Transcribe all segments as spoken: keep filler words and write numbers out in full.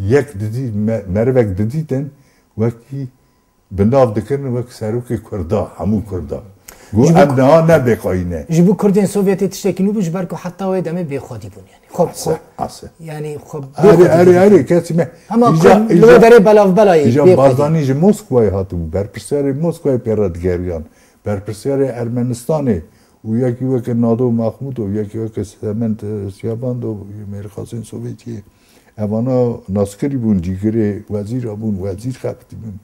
yek didî, me-, merivek didîtin, wekî bi nav dikirin wek serokê Kurda, hemû Kurda. Got, Ji bo em niha ne bêqayî ne. Ji bo Kurdên Sovyetê tiştekî nû bû, ji ber ku heta wê demê bêxwedî bûn, yanî. Xwe, Ase, xwe, ase. Yanî xwe Erê, bêxwedî erê, dibûn. Erê, kesî me. Hema Îja, Kurd li îja, wê derê belav belayê îja bêxwedî. Barzanî ji Moskwayê hatibû, berpirsiyarê Moskwayê pê re digeriyan. Berpirsiyarê Ermenistanê û yekî weke Nado Mahmudov, yekî weke Sement, e, Siyabandov, mêrxasên Sovyetiyê. Evana naskirî bûn, cîgirê wezîra bûn, wezîr xebitî bûn.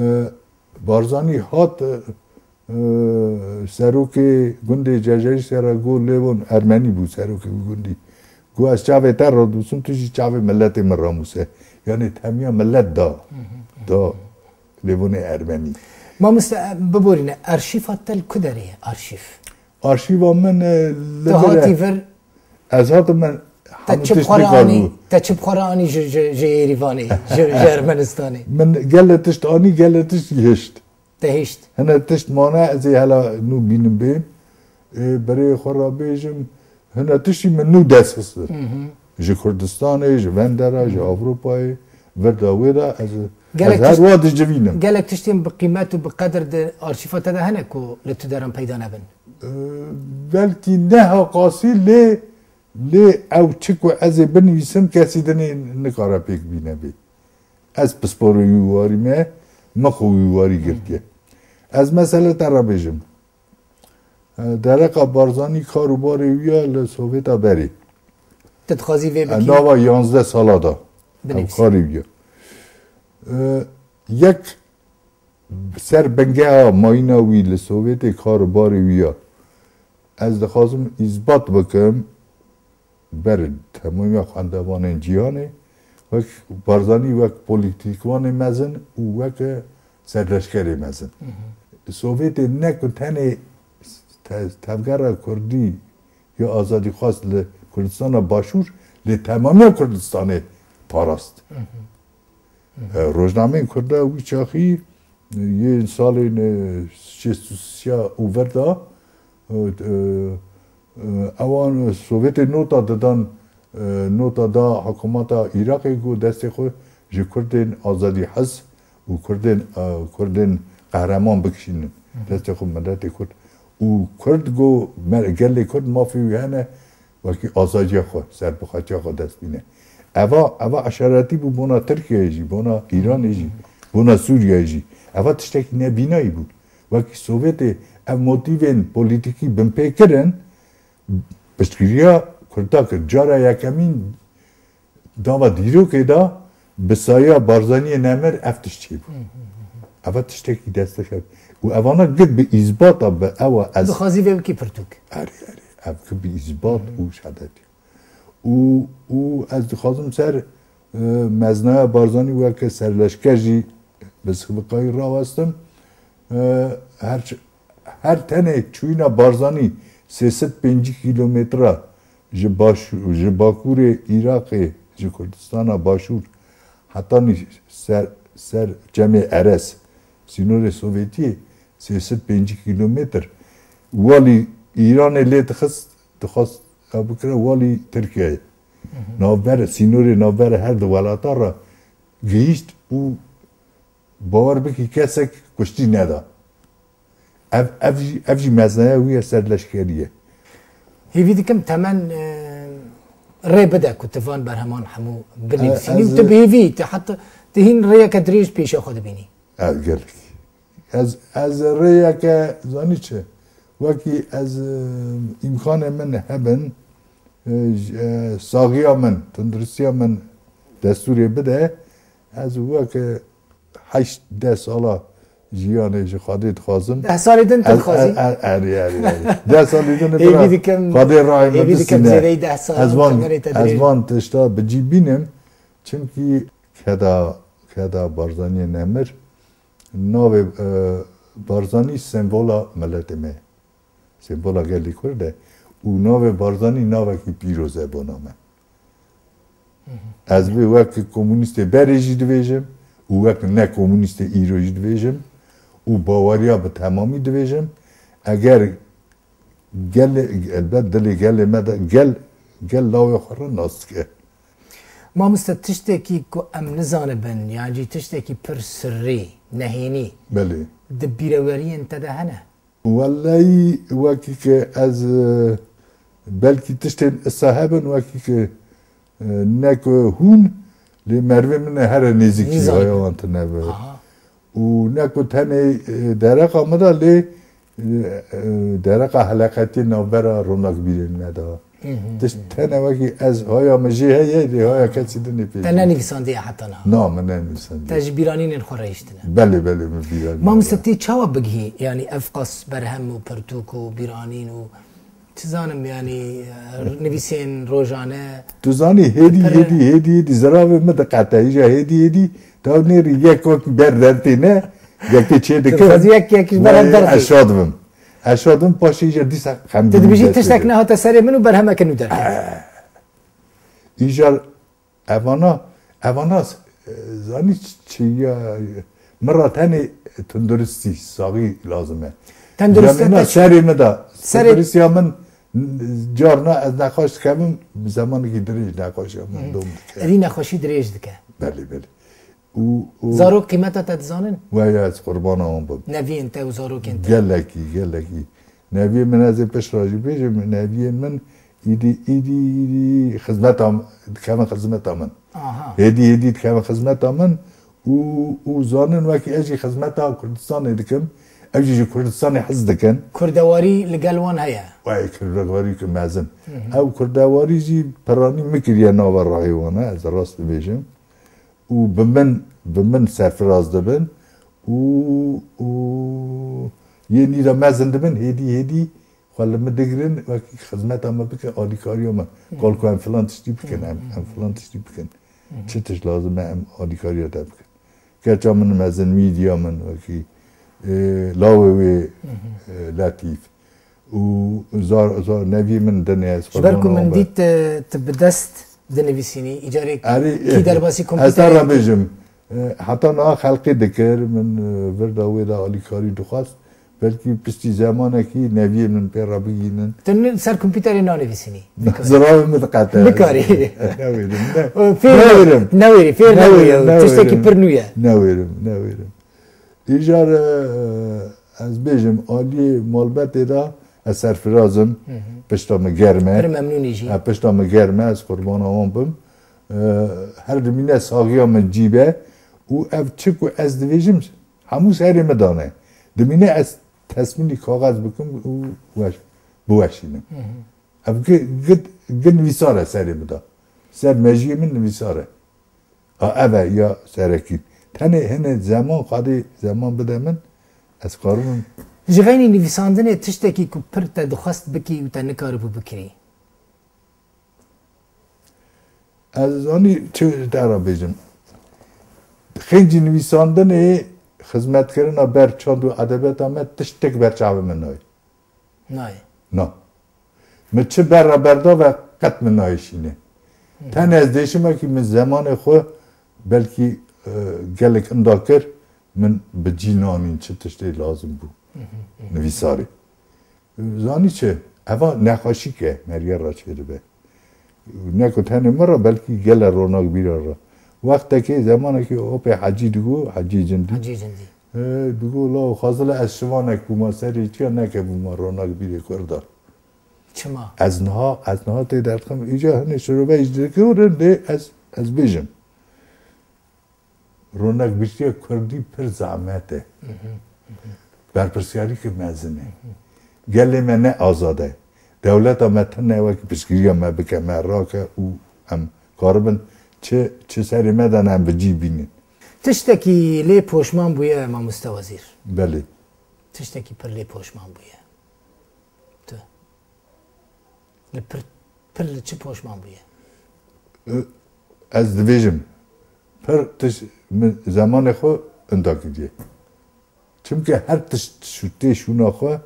E, Barzanî hat, e, serokê gundê Cejayî Sera got, Lêvon Ermenî bû serokê wî gundî. Got, ez çavê te radûsim, tu jî çavê miletê min ramûse. Yanî temiya milet da, da Lêvonê Ermenî. Mamoste, em biborîne, arşîfa te li ku derê ye? Arşîf. Arşîva min, e, li Te vir e. Hatî vir. Ez hatim min Te hemû çi bi tişt xwe re nikar anî, bû. Te çi bi xwe re anî ji, ji, ji Êrîvanê, ji, ji Ermenistanê? Min gelek tişt anî, gelek tişt hişt. Te hişt. Hine tişt mane, ez ê hela nû bînim bêm. Ê, berê xwe re bêjim, hine tiştî min nû dest xistin. Ji Kurdistanê, ji Vendera, ji Ewropayê, vir da wê da, ez, Gelek ez her tişt-, wa dicivînim. Gelek tiştên bi qîmet û bi qedir di arşîfa te de hene ku li tu deran peyda nebin? Ee, belkî ne ha qasî lê, lê ew çi ku ez ê binivîsim kesî dinê nikare pêk bîne bê. Ez pisporê wî warî me, min xwe wî warî girtiye. Ez mesele te re bêjim. Ee, dereqa Barzanî kar û barê wî ya li Sovêta berê. Tu dixwazî vê Ee, bikî? Nava yanzdeh sala da. Binivîsî. Ew karê wî ya. Ee, yek ser bingeha mayîna wî li Sovêtê kar û barê wî ya. Ez dixwazim îsbat bikim ber temamiya xwendevanên cîhanê, wek Barzanî wek polîtîkvanê mezin û weke serleşkerê mezin. Sovêtê ne ku tenê te-, tevgera Kurdî ya azadîxwaz li Kurdistana Başûr, lê temamiya Kurdistanê parast. E, rojnameyên Kurda wî çaxî, e, yên salên, e, şêst û sê û vir de, e, e, e, ewan, e, Sovyetê nota didan, e, nota da hikûmeta Iraqê ku destê xwe ji Kurdên azadî hez û Kurdên, e, Kurdên qehreman bikişînin. Destê xwe miletê Kurd. Û Kurd ku me-, gelê Kurd mafê wî hene, wekî azadiya xwe, serbixweçiya xwe dest bîne. Eva, eva eşaretî bû bona Tirkiyeyê jî, bona Îranê jî, bona Sûriyeyê jî. Eva tiştekî nebînayî bû. Wekî Sovyetê ev motîvên polîtîkî binpê kirin, piştgiriya Kurda kir. Cara yekemîn dava dîrokê de bi saya Barzaniyê Nemir ev tişt çêbû. Eva tiştekî destixev. Û evana gid bi îzbata bi ewa ez Dixwazî vê bikî pirtûk. Erê, erê. Ev ki bi îzbat û şehadetî. Û, û ez dixwazim ser, e, meznaya Barzanî weke serleşker jî bi sivikayî rawestim. E, her, her tenê çûyîna Barzanî sê sed pêncî kîlometre ji baş-, ji bakurê Iraqê, ji Kurdistana Başûr hetanî ser, ser Çemê Eres, sînorê Sovyetiyê, sê sed pêncî kîlometr. Walî Îranê lê dixist, dixwast bikire walî Tirkiyeyê. Navber, sînorê navber her du welatan re gihîşt û bawer bikî kesek kuştî neda. Ev, ev jî, ev jî meznaya wî ye serleşkerî ye. Hêvî dikim temen, e, rê bide ku tu van berheman hemû binivîsînî Ez, û tu bi hêvî, tu heta, tu hîn rêyeke dirêj pêşiya xwe dibînî. Ez gelek. Ez, ez rêyeke, zanî çi? Wekî ez, e, îmkanê min hebin, e, j-, e, saxiya min, tunduristiya min destûrê bide, ez weke heşt deh sala jiyanê ji Xwedê dixwazim. Deh salê din tu dixwazî? Erê, erê, erê. Deh salê din Hêvî bira dikim, Xwedê rahê min hêvî dikim bisîne. Zêdeyî deh sal Ez van, temenê te ez dirêj. Van tişta bi cî bînim. Çimkî keda, keda Barzaniyê Nemir, navê, e, Barzanî sembola miletê me ye. Sembola gelê Kurd e. Û navê Barzanî navekî pîroz e bona me. Ez vê wek komunîstê berê jî dibêjim û wek ne komunîstê îro jî dibêjim û baweriya bi temamî dibêjim. Eger gelê, elbet dilê gelê me de gel, gel lawê xwe re nas dike. Mamoste, tiştekî ku em nizanibin, yan jî tiştekî pir sirrî, nehênî, Belê. di bîreweriyên te de hene? Wellahî wekî ke ez, e, belkî tiştên isa hebin, wekî ke, e, ne ku hûn, lê merivê min e here nêzîkî, Nizanî. Haya wan tune be. Aha. Û ne ku tenê, e, dereqa min de, lê, e, e, dereqa heleqetiyê navbera ronakbîrên me de. Tişt tene wekî ez, haya min jê heye, lê haya kesî din ê pê. Te nenivîsandiye heta niha? Na, min nenivîsandiye. Te ji bîranînên xwe re hiştine? Belê, belê, min bîranîn. Mamoste, tê çawa bigihî, yanî ev qas berhem û pirtûk û bîranîn û çi zanim, yanî, e, nivîsên rojane? Tu zanî, hêdî, Pir- hêdî, hêdî, hêdî ziravê min diqete. Îja hêdî, hêdî, taw nêrî yek wekî ber dertêne, yekê çê dike. Dixwazî yek, yek ji ber hev Wayê, derxî. Ez şad bim. Ez şad bim, paşê îja dîsa xemgînî. Tu dibêjî dest tiştek pê nehate serê min û berhemeke nû derket. Îja evana, evana, e, zanî çi ya, min ra tenê tunduristî, saxî lazim e. Tenduristî Yanî na te- serê min de, serê- tunduristiya min, carna ez nexweş dikevim, bi zemanekî dirêj nexweşiya min dom dike. Evî nexweşî dirêj dike. Belê, belê. Û, û Zarok qîmeta te dizanin? Waya ez qurbana wan bim. Neviyên te û zarokên te. Gelekî, gelekî. Neviyê min, ez ê pişt re jî bêjim, neviyên min îdî, îdî, îdî xizmeta, dikevin xizmeta min. Aha. Hêdî, hêdî dikevin xizmeta min û, û zanin wekî ez jî xizmeta Kurdistanê dikim, ew jî ji Kurdistanê hez dikin. Kurdewarî li gel wan heye? Wayê kurdewarî ki mezin. Ew kurdewarî jî piranî min kiriye nava rayê wan e, ez rast dibêjim. Û bi min, bi min serfiraz dibin û, û yên îda mezin dibin, hêdî, hêdî xwe li min digirin, wekî xizmeta me bike, alîkariya me. Kal ku em filan tiştî bikin, em, em filan tiştî bikin. Çi tişt lazim e, em alîkariya te bikin. Keça min mezin, mîdiya min, wekî, e, lawê wê, e, Letîf. Û zar, zar neviyê min dinê ez. Ji ber ku xwedana min be. dît, e, tu bi dest dinivîsînî, îcarê Erê, kî derbasî ez te re kompîterê. bêjim. E, heta niha xelqê dikir, min, e, vir da wê de alîkarî dixwest. Belkî piştî zemanekî neviyê min pê re bigînin. Tu ni-, ser kompîterê nanivîsînî? Ziravê min diqete. Nikarî. Newêrim, ne. Fêr ne-, Newêrim. Newêrî, fêr Newêrim, newêrî. Tiştekî newêrim. Pir nû ye. Newêrim, newêrim. Îcar, e, ez bêjim, aliyê malbetê de ez serfiraz im. Pişta min germ e. Pir memnûnî jî. E, pişta min germ e, ez qurbana wan bim. E, her dimîne saxiya min cî be û ev çi ku ez dibêjim, hemû serê min dane. Dimîne ez tesmîlî kaxez bikim û weş, biweşînim. Ev gi, gi, gi nivîsar e serê min de. Ser mejiyê min nivîsar e. A, ev e ya serekî. Tenê hine zeman, xwedê zeman bide min, ez karim. Ji xeynî nivîsandinê tiştekî ku pir te dixwest bikî û te nikaribû bikirî? Ez zanî çi te re bêjim. Xêncî nivîsandinê, xizmetkirina ber çand û edebiyata me tiştek ber çavê min nayê. Nayê. Na. Min çi ber re berda ve qet min nayê şînê. Tenê ez dêşimekî min zemanê xwe belkî, e, gelek inda kir, min bi cî nanîn çi tiştê lazim bû. Nivîsarê. Zanî çi? Eva nexweşîk e, meriye re çêdibe. Ne ku tenê min re, belkî gele ronakbîran re. Wextekê, zemanekê opê Hecî digo, Hecî Cindî. Hecî Cindî. E, digo, la xwazile ez şivanek bûma serê çiya, nekebûma ronakbîrê Kurda. Çima? Ez niha, ez niha tê derdim. Îca hinê şirobe jî dikirin, lê ez, ez bêjim. Ronakbîrtiya Kurdî pir zehmet e. Berpirsyarî ki mezin e. Gelê me ne azad e. Dewleta me tune wekî piştgiriya me bike, me rake û em karibin çi, çi serê me de ne em bi cî bînin. Tiştekî lê poşman bûye mamoste wezîr? Belê. Tiştekî pir lê poşman bûye. Tu. Li pir, pir li çi poşman bûye? Ez dibêjim, pir tişt min zemanê xwe inda kiriye. Çimkî her tişt şû-, tê şûna xwe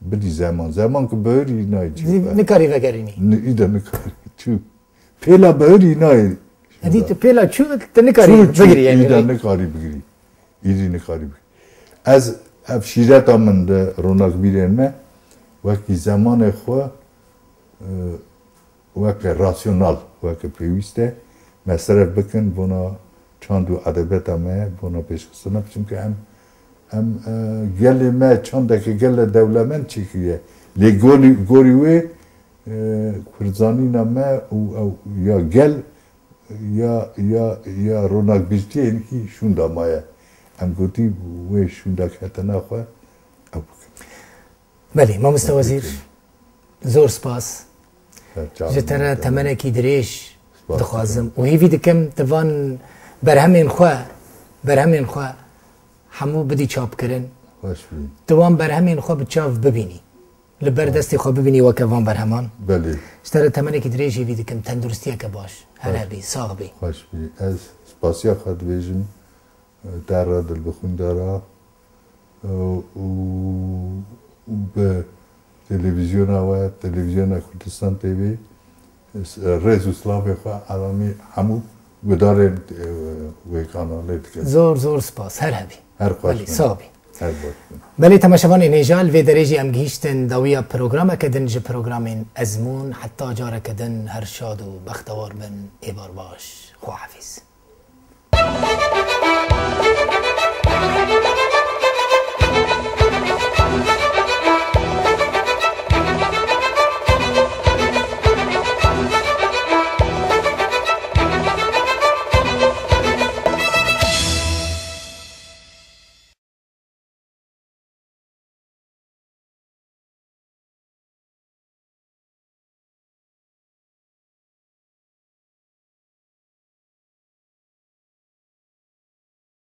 bidî zeman. Zeman ku bihurî nayê çû. Nikarî vegerînî. Îda nikarî çû. Pêla bihurî nayê. Edî tu pêla çû, tu nikarî bigirî. Îda nikarî bigirî. Îdî nikarî bigirî. Ez, ev şîreta min di ronakbîrên me, wekî zemanê xwe, e, weke rasyonal, weke pêwîst e, mesref bikin bona çand û edebiyata me, bona pêşxistina, çimkî em, em, e, gelê me çandeke gele dewlemend çêkiriye. Lê gorî, gorî wê, e, kurdzanîna me û ew ya gel, ya, ya, ya ronakbîrtiyê hinkî şûnda maye. Em gotî wê şûnda ketena xwe ew bikin. Belê, mamoste wezîr, zor spas. Ji te re temenekî dirêj dixwazim û hêvî dikim tu van berhemên xwe, berhemên xwe hemû bidî çapkirin. Xweş bî. Tu wan berhemên xwe bi çav bibînî. Li ber destê xwe bibînî weke van berheman. Belê. Ji te re temenekî dirêj hêvî dikim, tenduristiyeke baş. Her hebî, sax bî. Xweş bî. Ez spasiya xwe dibêjim, e, te re, dilbixwîndara, e, û, û bi televîzyona we, televîzyona Kurdistan T V, e, rêz û silavê xwe elamî hemû gudarên, e, wê kanalê dikim. Zor, zor spas. Her hebî. Her xweş Belê, bin. Sax bî. Her baş bin. Belê, temaşevanên hêja, li vê derê jî em gihîştin dawiya programeke din ji programên Ezmûn. Heta careke din her şad û bextewar bin. Êvar baş. Xwahafîz.